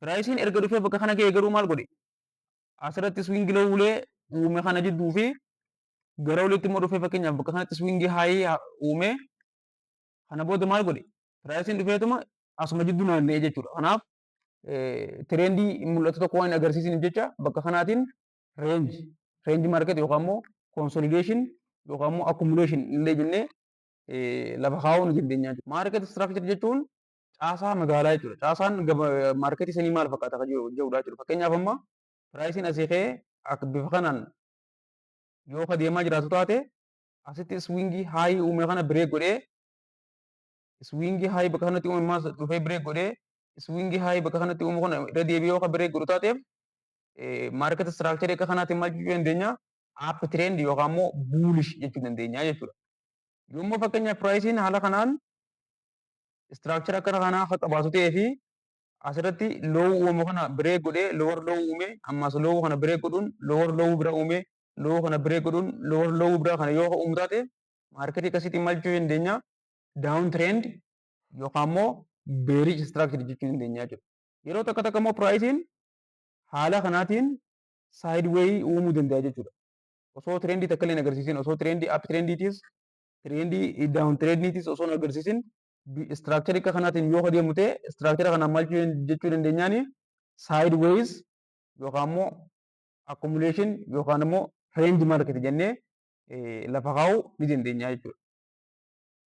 Priceiin erga dhufee bakka kana ga'e garuu maal godhe? Asirratti swing lowulee uume kana jidduu fi gara olitti immoo dhufee, fakkeenyaaf bakka kanatti swing high uume. Kana booda maal godhe? Priceiin dhufeetuma asuma jidduu naanna'ee jechuudha. Kanaaf trendii mul'atu tokko waan hin agarsiisiniif jecha bakka kanaatiin range market yookaan immoo consolidation yookaan immoo accumulation illee jennee lafa kaa'uu ni dandeenya jechuudha. Market structure jechuun caasaa magaalaa jechuudha. Caasaan marketii sanii maal fakkaata kan jedhudha jechuudha. Fakkeenyaaf, amma priceiin asii ka'ee akka bifa kanaan yoo ka deemaa jiraatu taate, asitti swing high uume kana break godhee, swing high bakka kanatti uume ammas dhufee break godhee, swing high bakka kanatti uume kana irra deebi'ee yoo ka break godhu taateef, market structure akka kanaatiin maal jechuu dandeenya? Up trend yookaan immoo bullish jechuu dandeenya jechuudha. Yommuu fakkeenyaaf priceiin haala kanaan structure akkana kanaa akka qabaatu ta'ee fi asirratti low uumamu kana break godhee, lower low uume, ammas low kana break godhuun lower low bira uume, low kana break godhuun lower low bira kana yoo uumu taate, marketii akkasiitiin maal jechuu dandeenya? Down trend yookaan immoo bearish structure jechuu dandeenya jechuudha. Yeroo takka takka immoo priceiin haala kanaatiin sideway uumuu danda'a jechuudha. Osoo trendii takka illee hin agarsiisin, osoo trendii up trendiitis trendii down trendiitis osoo hin agarsiisin, structure akka kanaatiin yoo adeemu ta'e, structure kanaan maal jechuu dandeenyaani? Sideways yookaan immoo accumulation yookaan immoo range market jennee lafa kaa'uu ni dandeenya jechuudha.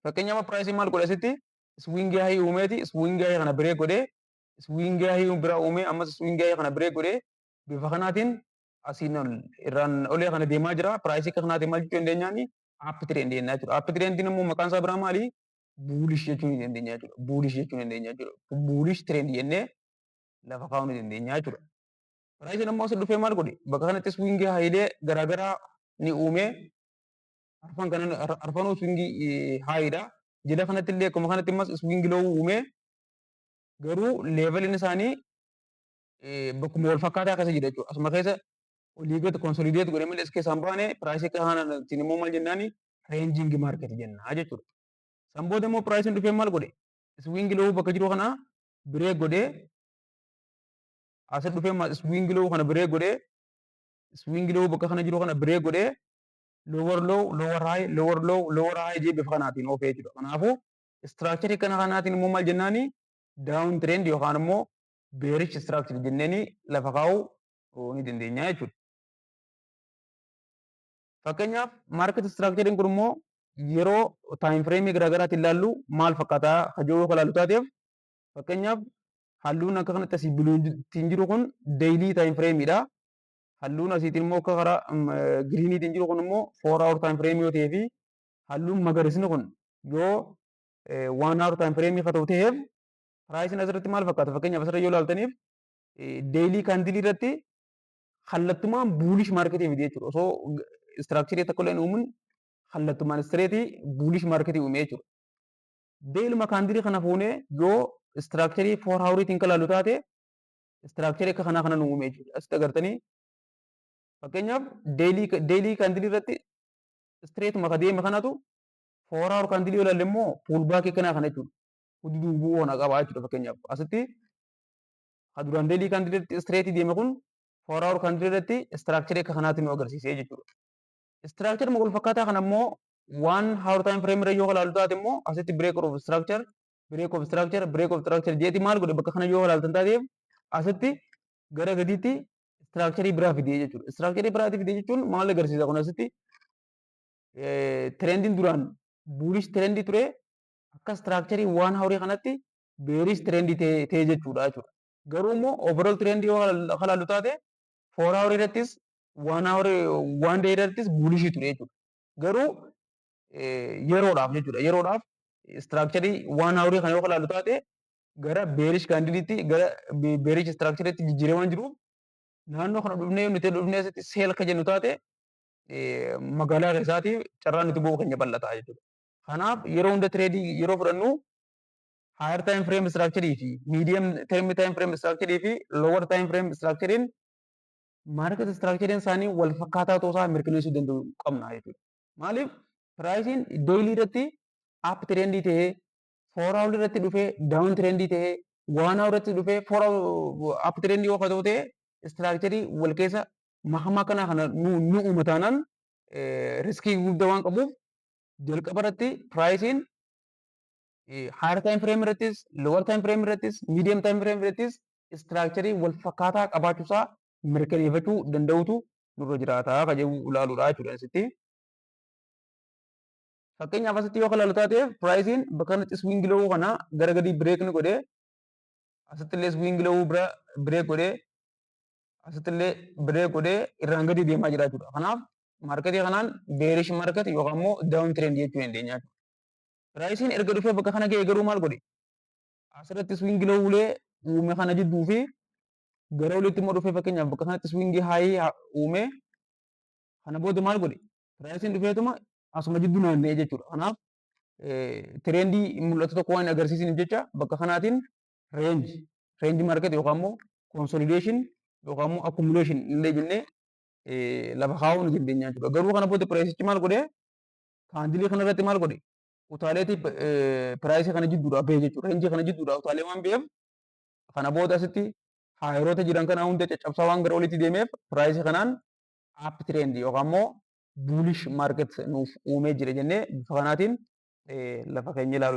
Fakkeenyaaf, priceiin maal godhe? Asitti swing high uumeeti swing high kana break godhee, swing high bira uumee, ammas swing high kana break godhee, bifa kanaatiin asiin ol irraan olee kana deemaa jira. Priceii akka kanaatiin maal jechuu dandeenyaani? Up trend jennaa jechuudha. Up trendiin immoo maqaan isaa biraa maali? Bullish jechuu ni dandeenya jechuudha. Bullish jechuu ni dandeenya jechuudha. Bullish trend jennee lafa kaa'uu ni dandeenya jechuudha. Priceiin ammoo asii dhufee maal godhe? Bakka kanatti swing highlee garaagaraa ni uume. Arfan kana arfanuu swing highdha. Jala kanatti illee akkuma kanatti ammas swing low uume. Garuu leveliin isaanii bakkuma wal fakkaataa keessa jira jechuudha. Asuma keessa olii gadi consolidate godhee malee as keessaa hin baane. Priceii akka kanaatiin immoo maal jennaani? Ranging market jennaa jechuudha. San booda immoo priceiin dhufee maal godhe? Swing low bakka jiru kana break godhee, asii dhufee swing low kana break godhee, swing low bakka kana jiru kana break godhee, lower low, lower high, lower low, lower high jee bifa kanaatiin oofee jechuudha. Kanaafuu structure kana kanaatiin immoo maal jennaani? Down trend yookaan immoo bearish structure jenneeni lafa kaa'uu ni dandeenya jechuudha. Fakkeenyaaf, market structure kun immoo yeroo time frame garaagaraatiin ilaallu maal fakkaataa hajoo yoo ilaallu taateef, fakkeenyaaf, halluun akka kanatti asii bluetiin jiru kun daily time frameidha. Halluun asiitiin immoo akka karaa greeniitiin jiru kun immoo 4 hour time frame yoo ta'ee fi halluun magariisni kun yoo 1 hour time frame haa ta'u ta'eef, priceiin asirratti maal fakkaata? Fakkeenyaaf, asirra yoo ilaaltaniif, daily candleii irratti kallattumaan bullish marketii fide jechuudha. Osoo structure tokko illee hin uumin kallattumaan straight bullish marketii uume jechuudha. Dailyma candleii kana fuunee yoo structure 4 houriitiin kan ilaallu taate, structure akka kanaa kana nu uume jechuudha. Asitti agartanii, fakkeenyaaf, daily candleii irratti straightuma ka deeme kanatu 4 hour candleii yoo ilaalle immoo pullbackii kanaa kana jechuudha. Huduu bu'uu kana qaba jechuudha. Fakkeenyaaf, asitti ka duraan daily candleii irratti straight deeme kun 4 hour candleii irratti structure akka kanaatiin nu agarsiisee jechuudha. Structure wal fakkaataa kana immoo 1 hour time frame irra yoo ilaallu taate immoo, asitti break of structure, break of structure, break of structure jeeti maal godhe? Bakka kana yoo ilaaltan taateef, asitti gara gadiitti structure biraa fidee jechuudha. Structure biraa fidee jechuun maal agarsiisa kun? Asitti trendiin duraan bullish trendii ture akka structure 1 hourii kanatti bearish trendii ta'e jechuudha. Garuu immoo overall trendii yoo ilaallu taate, 4 hourii irrattis 1 hourii 1 day irrattis bullishii ture jechuudha. Garuu yeroodhaaf jechuudha. Yeroodhaaf structure 1 hourii kana yoo ilaallu taate, gara bearish candleiitti, gara bearish structureitti jijjiiree waan jiruuf, naannoo kana dhufnee nuti dhufnee asitti sell akka jennu taate, magaalaa keessaatii carraan nuti bu'uu keenya bal'ata jechuudha. Kanaaf yeroo hunda tradeii yeroo fudhannu, higher time frame structure fi medium term time frame structure fi lower time frame structure market structure isaanii wal fakkaataa ta'uu isaa mirkaneessuu danda'u qabna jechuudha. Maaliif? Priceiin daily irratti up trendii ta'ee, 4 hour irratti dhufee down trendii ta'ee, 1 hour irratti dhufee 4 hour up trend yoo ta'u ta'e, structure wal keessa makamaa kana kana nu uuma taanaan risk guddaa waan qabuuf, jalqaba irratti priceiin higher time frame irrattis, lower time frame irrattis, medium time frame irrattis structure wal fakkaataa qabaachuusaa mirkaneeffachuu danda'utu nurra jiraata ka jedhu ilaaluudha jechuudha asitti. Fakkeenyaaf, asitti yoo ilaalu taate, priceiin bakka kanatti swing low kana gara gadii break ni godhee, asitti illee swing low bira break godhee, asitti illee break godhee irraan gadi deemaa jira jechuudha. Kanaaf market kanaan bearish market yookaan immoo down trend jechuu dandeenya jechuudha. Priceiin erga dhufee bakka kana ga'e garuu maal godhe? Asirratti swing low ulee uume kana jidduu fi gara olitti immoo dhufee, fakkeenyaaf bakka kanatti swing high uume. Kana booda maal godhe? Priceiin dhufeetuma asuma jidduu naanna'ee jechuudha. Kanaaf trend mul'atu tokko waan agarsiisaniif jecha, bakka kanaatiin range market yookaan immoo consolidation yookaan immoo accumulation illee jennee lafa kaa'uu ni dandeenya jechuudha. Garuu kana booda priceichi maal godhee? Candle kana irratti maal godhe? Utaaleetii price kana jidduudhaa bahe jechuudha. Range kana jidduudhaa utaalee waan baheef, kana booda asitti higheroota jiran kana hunda caccabsaa waan gara olitti deemeef, price kanaan up trend yookaan immoo bullish market nuuf uumee jira jennee bifa kanaatiin lafa keenya ilaalu.